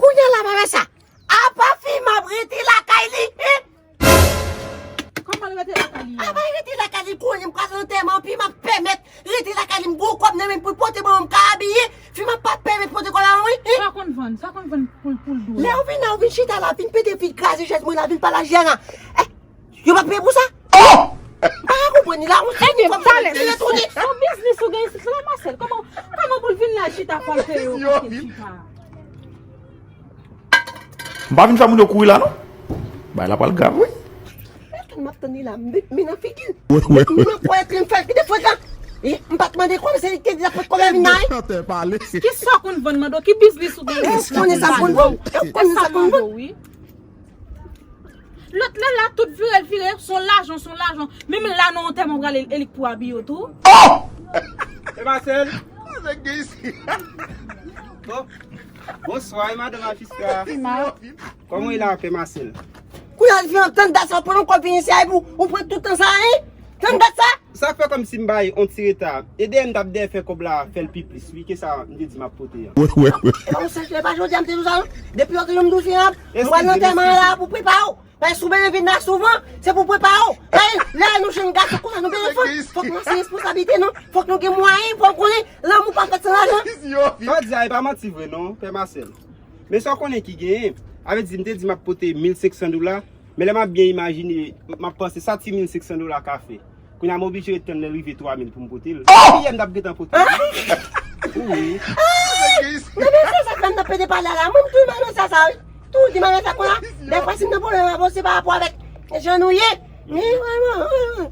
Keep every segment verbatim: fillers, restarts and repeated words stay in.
Kounye a la, pa fè sa. Apa fi m ap rete lakay li, hein? Kòman l rete lakay li a? Apa l rete lakay li, kounye m pral antèman, pi m ap pèmèt rete lakay li, m gon kòb nan men m pou l pote ban mwen, m ka abiye, fi m ap pa pèmèt pote kòb la ban mwen, hein? Sa konn vann, sa konn vann pou l, pou l dou. Lè ou vin la, ou vin chita la, vin pete fi, kraze chèz mwen la, vin pale ak Jera. Eh, yo pa peye pou sa? Oh! M pa ka konprann li la, ou chèz kòb nan men m, li retounen. Son biznis ou gen isit la, Marcel. Kòman, kòman pou l vin la chita, fò l peye ou paske chita? M pa vin fè moun yo kouri la, non. Bagay la pral grav, wi. Etan m ap tann li la, m met men nan figi l. Wi, wi. M ap wè tren fè l ki defwet la. E, m pa t mande kòb, se li ki te di l ap pot kòb la vin la, wi. Ki sa w konn vann, mande w? Ki biznis ou gen? Ou konnen sa m konn vann. Ou konnen sa m konn vann. Lòt la, la, tout vire l vire, se yon lajan, se yon lajan. Menm la, nan antèman, w prale, e li k pou abiye w tou. Oh! E Marcel? Bon. Bonswa, e madan majistra. Kòman w ye la, pè Marcel? Kounye a, vin tann dat sa, w pran yon kòb vin isi a, epi w pran tout tan sa, hein? Tann dat sa? Sa fè kòmsi m bay yon ti reta. E dèyè m t ap dèyè fè kòb la, fè l pi plis, wi, ke sa m te di m ap pote an. Wi, wi, wi. E pa yon sèch, e pa jodi a m te di w sa, non? Depi lòt jou m di w fè a, m pral nan antèman an la pou prepare w. Paske si w bezwen vin la souvan, se pou prepare w. Paske lè nou jèn gason konsa, nou bezwen fòk, fòk nou se responsablite nou, fòk nou gen mwayen pou konnen lanmou pa fèt san lajan. Sa w di a, e pa manti vre non, pè Marcel. Men sa w konnen ki genyen, avè di m te di m ap pote mil senk san dola, men lè m ap byen imajine, m ap panse sa ti mil senk san dola ka fè. Kounye a m oblije ret tann lè l rive twa mil pou m pote l. Oh! Epi yè m t ap gentan pote l. Wi. Ay! Nan men sa sa fè m nan pede pale a la. Mwen m tou nan men sa sa wi. Tou di m nan sa konn la. Dèfwa si m nan pwoblèm avè w se pa rapò avèk jan nou ye. Wi, vrèman.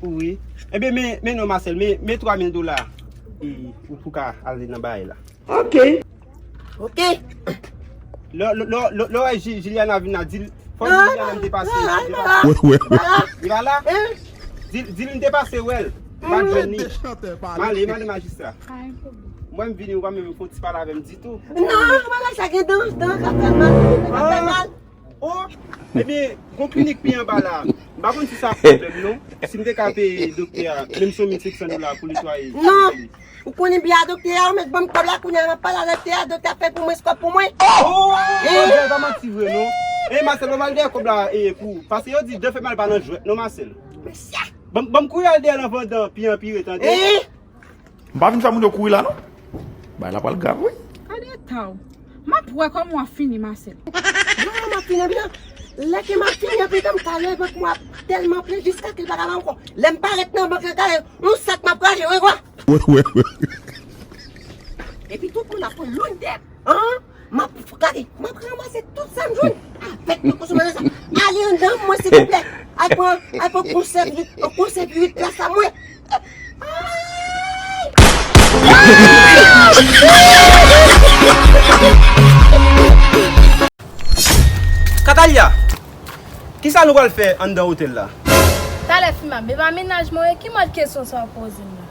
Wi. Ebyen men, men non Marcel, men, men twa mil dola. E, ou pou ka ale nan bagay la. Ok. Ok. Lè, lè, lè, lè, lè w wè Ji-, Juliana vin la, di l, fò w di Juliana m te pase, m te pase. Wi, wi, wi. Li pa la? Di l, di l m te pase wè l. M pa t jwenn li. M ale, m ale majistra. Mwen m vini, ou pa menm fè yon ti pale avè m ditou. Non, bagay sa gen dan, dan k ap fè mal, dan k ap fè mal. Oh, ebyen, gon klinik pi anba la. M pa konn si sa pwoblèm non. Si m te ka peye doktè a, menm si yon mil senk san dola pou netwaye. Non. Ou konnen byen a doktè a, ou mèt ban m kòb la kounye a, m ap pale a doktè a, doktè a fè pou mwen, se kòb pou mwen. Oh! Wi. Bon, e pa manti vre non. E Marcel, pa mal dèyè kòb la, e pou, paske yo di dan fè mal pa nan jwèt non Marcel. Mesye! Ban m, ban m kouri al dèyè l anvan dan pi anpire, tande? Wi. M pa vin fè moun yo kouri la non. Bagay la pral grav wi. Gade eta w. M ap wè kòman w ap fini, Marcel. Jan m ap fini anpil. Lè ke m ap fini anpil, m talè vant mwen ap tèlman plen jiska ke l pa ka ba m ankò. Lè m parèt nan bank la, gade yon sak m ap raje, wi, kwa. Wi, wi, wi. Epi tout moun ap pran loun dèt. An? M ap gade, m ap ranmase tout sa m jwenn avèk mwen konsomè sa. Ale anndan mwen silvouplè. Al pran, al pran konsèv, konsèv uit plas la mwen. Katalya, kisa nou pral fè anndan otèl la? Talè Fimab, e pa mennaj mwen, ki mòd kesyon sa w poze m la?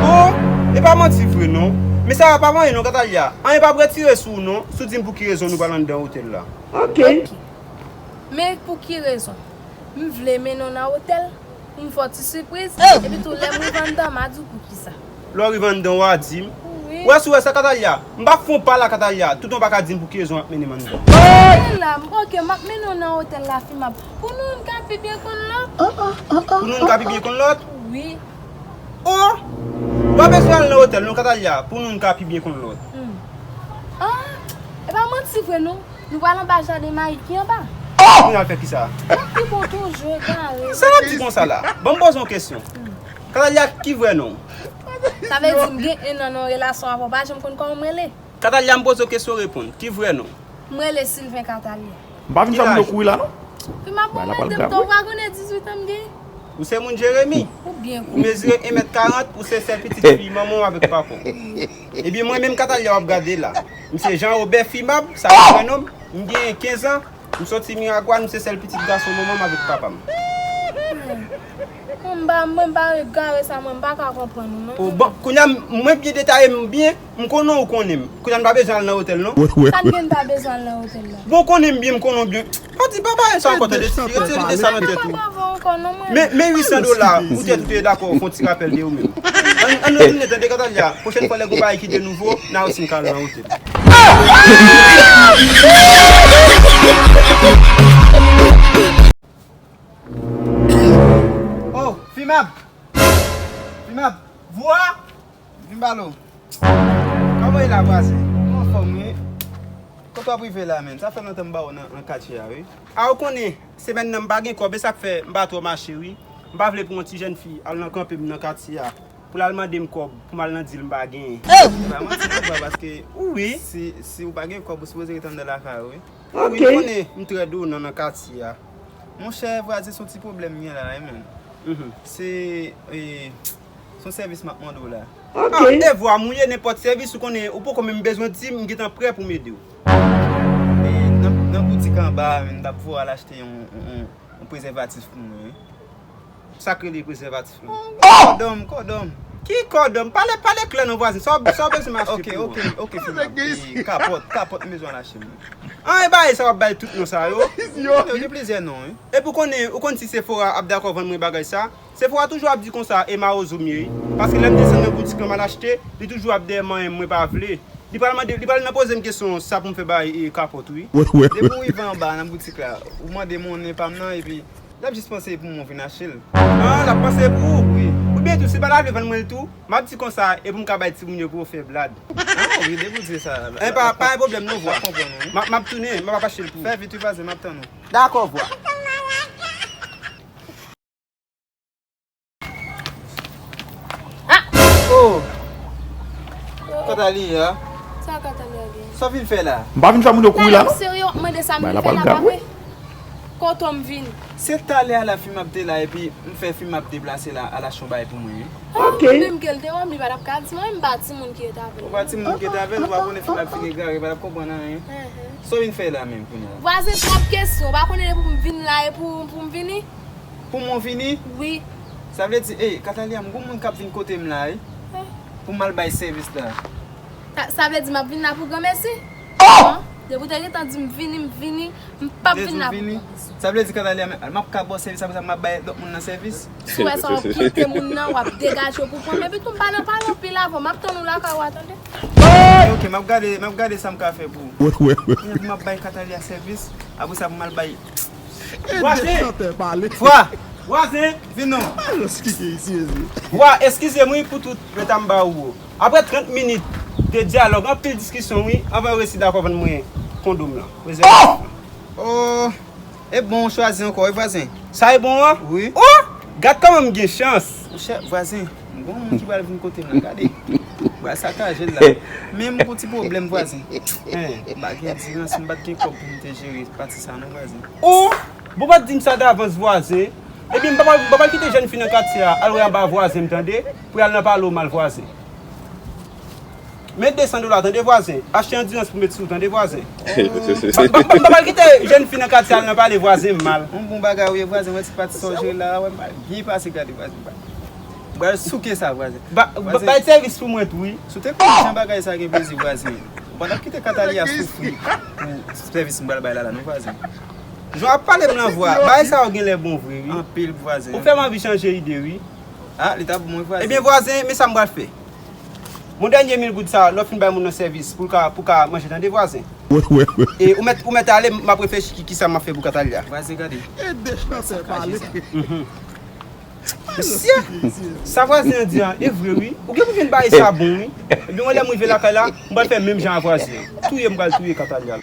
Oh, e pa manti vre non. Men sa pa anyen non, Katalya. Anyen p ap retire sou ou non, si w di m pou ki rezon nou pral anndan otèl la. Ok. Ok. Men pou ki rezon? M vle mennen w nan otèl, pou m fè w ti sipriz, epi tou lè m rive anndan, m a di w poukisa. Lè w rive anndan, w a di m. Wi. Ou wè si w wè sa, Katalya? M p ap fè w pa la, Katalya. Toutan w pa ka di m pou ki rezon w ap mennen m anndan. Hey! La, m, ok, m ap mennen w nan otèl la, Fimab. Pou nou youn ka pi byen konn lòt. Pou nou youn ka pi byen konn lòt? Wi. Oh! W pa bezwen al nan otèl non, Katalya, pou nou youn ka pi byen konn lòt. Hmm. Ah, e pa manti vre non. Nou pral anba jaden Mayik ki anba. Oh! Nou al fè kisa? N ap pi bon toujou, egare. Sa n ap di konsa la? Ban m poze yon kesyon. Hmm. Katalya, ki vrè non w? Sa vle di m gen en an nan yon relasyon avè w, pa janm konn kòman m rele? Katalya, m poze w kesyon, reponn. Ki vrè non w? M rele Sylvain Katalya. M pa vin fè moun yo kouri la non. Fimab, mwen menm, m pa konnen dizuit an m gen. Ou se moun Jeremi. Ou byen konnen. Ou mezire en mèt karant, ou se sèl pitit fi manman w avèk papa w. Ebyen mwen menm Katalya w ap gade la. M se Jean Robert Fimab, sa se vrè non m. M genyen kenz an. M soti Miragwàn, m se sèl pitit gason manman m avèk papa m. Mwen m pa, mwen m pa egare sa, mwen m pa ka konprann ou non. Oh, bon, kounye a m, mwen byen detaye m byen, m konnen ou konnen m. Kounye a m pa bezwen al nan otèl non. Sa n gen n pa bezwen al nan otèl la? Bon, ou konnen m byen, m konnen w byen. Pa di, pa bay sa ankò, tande, retire lide sa nan tèt ou. Men, men uit san dola, poutèt ou te dakò fè yon ti rapèl de ou menm. Ann, ann retounen, tande, Katalya. Pwochèn fwa, lè gon bagay ki de nouvo, n a resi n ka al nan otèl. Fimab! Fimab! Vwa! Vin ba lo. Kòman w ye la, vwazen? Ou anfòm, wi? Kote w ap rive la, menm? Sa fè lontan m ba w nan, nan katye a, wi. A, ou konnen, semèn nan m pa gen kòb, e sa k fè m pa twò mache, wi. M pa vle pou yon ti jèn fi al nan kanpe m nan katye a, pou l al mande m kòb, pou m al nan di l m pa genyen. Se pa manti, papa, paske wi, si, si w pa gen kòb, ou sipoze ret anndan lakay ou, wi. Wi, ou konnen, m trè donan nan katye a. Monchè, vwazen, se yon ti pwoblèm m gen la, wi, menm. Se, e, se yon sèvis m ap mande w la. Ah, e vwa m ou ye, nenpòt sèvis ou konnen, ou poko menm bezwen di m, m gentan prè pou m ede w. E, nan, nan boutik anba a, m t ap voye al achte yon, yon, yon, yon prezèvatif pou mwen, wi. Sa k rele prezèvatif la? Kòdòm, kòdòm. Ki kòdòm? Pale, pale klè non, vwazen. Sa w, sa w bezwen m achte pou ou? Ok, ok, ok, fimab. E, kapòt, kapòt m bezwen al achte, mwen. An, e bagay sa w ap bay tout non sa yo. Yo gen plizyè non, wi. Epi w konnen, ou konn si Sephora ap dakò vann mwen bagay sa. Sephora toujou ap di konsa, e mawozo m ye, wi. Paske lè m desann nan boutik lan m al achte, li toujou ap dèyè manyen m, mwen pa vle. Li pral mande, li pral nan poze m kesyon sa pou m fè bay, e, kapòt, wi. Depi w rive anba nan boutik la, ou mande monnen pa m nan, epi l ap jis panse pou mwen vin achte l. Ah, l ap panse pou ou? Wi. Oubyen tou, si l pa ta vle vann mwen l tou, m ap di konsa, e pou m ka bay timoun yo pou yo fè blad. Ah, wi, depi w di sa. E, pa, pa gen pwoblèm non, vwa. M ap konprann, wi. M ap, m ap tounen, m ap achte l pou ou. Fè vit, wi, vwazen, m ap tann ou. Dakò, vwa. Ah! Oh! Katalia. Sa Katalia gen? Sa w vin fè la? M pa vin fè moun yo kouri la, non. Serye, w ap mande sa m vin fè la, pa vre? Kote m vin? Se talè a la Fimab te la, epi m fè Fimab deplase la, al achte yon bagay pou mwen, wi. Ah, ok. Menm ke l te wè m, li pa t ap ka di mwen, m pa timoun ki rete avè l. Ou pa timoun ki rete avè l, ou pa konnen Fimab fin egare, pa t ap konprann anyen. Sa w vin fè la menm kounye a? Vwazen, twòp kesyon, ou pa konnen depi m vin la, e pou, pou m vini? Pou mwen vini? Wi. Sa vle di, ey, Katalia, m gon moun k ap vin kote m la, wi. Pou m al bay sèvis la. Sa, sa vle di m ap vin la pou granmèsi? Oh! Non, depi w te gentan di m vini, m vini, m p ap vin la pou granmèsi. Sa vle di, Katalia, m ap ka ba w sèvis, apre sa m ap bay lòt moun nan sèvis? Si w wè sa, w ap kite moun nan, w ap degaje w pou pran m. Epi tou, m pa nan pale anpil avè w, m ap tann ou lakay ou a, tande? Ok, ok, m ap gade, m ap gade sa m ka fè pou ou. Kounye a pou m ap bay Katalia sèvis, apre sa pou m al bay Vwazen! Vwa! Vwazen! Vin non! Vwa, eskize m wi pou tout reta m ba ou yo. Apre trant minit de dyalòg, anpil diskisyon wi, anvan yo resi dakò vann mwen kondo m lan. Rezèvatif lan. Oh! E bon, ou chwazi ankò wi, vwazen. Sa e bon an? Wi. Oh! Gad kòman m gen chans! Monchè, vwazen, m gon moun ki pral vin kote m la, gade. Pral sakaje l la. Men m gon ti pwoblèm, vwazen. M pa gen dirans, m pa t gen kòb pou m te jere pati sa non, vwazen. Oh! Bon, pa t di m sa davans, vwazen. Ebyen, m pa pral, m pa pral kite jèn fi nan katye a al wè anba vwazen m, tande, pou y al nan pale w mal, vwazen. Men de san dola, tande, vwazen. Achte andirans pou met sou, tande, vwazen. M pa, m pa, m pa pral kite jèn fi nan katye a al nan pale vwazen m mal. Yon bon bagay, wi, vwazen, wè ti pati sa w jere la, wè, m pral byen pase, gade, vwazen. M pral souke sa, vwazen. Ba, ba, bay sèvis pou mwen tou, wi. Si w te konn jan bagay sa gen plezi, vwazen, ou pa t ap kite Katalia soufri pou sèvis m pral bay la, la, non, vwazen. Jan w ap pale m lan, vwa, bagay sa yo genlè bon vre, wi. Anpil, vwazen. Ou fè m anvi chanje ide, wi. Ah, li t ap bon, wi, vwazen. Ebyen, vwazen, men sa m pral fè. Bon, dènye mil goud sa, lè w fin bay moun nan sèvis, pou l ka, pou ka manje, tande, vwazen. E ou mèt, ou mèt ale, m ap reflechi ki, ki sa m ap fè pou Katalia. Vwazen, gade. Mesye! Sa vwazen an di an, e vre wi. Ou gen pou vin bay sa bon wi. Ebyen, mwen, lè m rive lakay la, m pral fè menm jan a vwazen an. Touye m pral touye Katalia.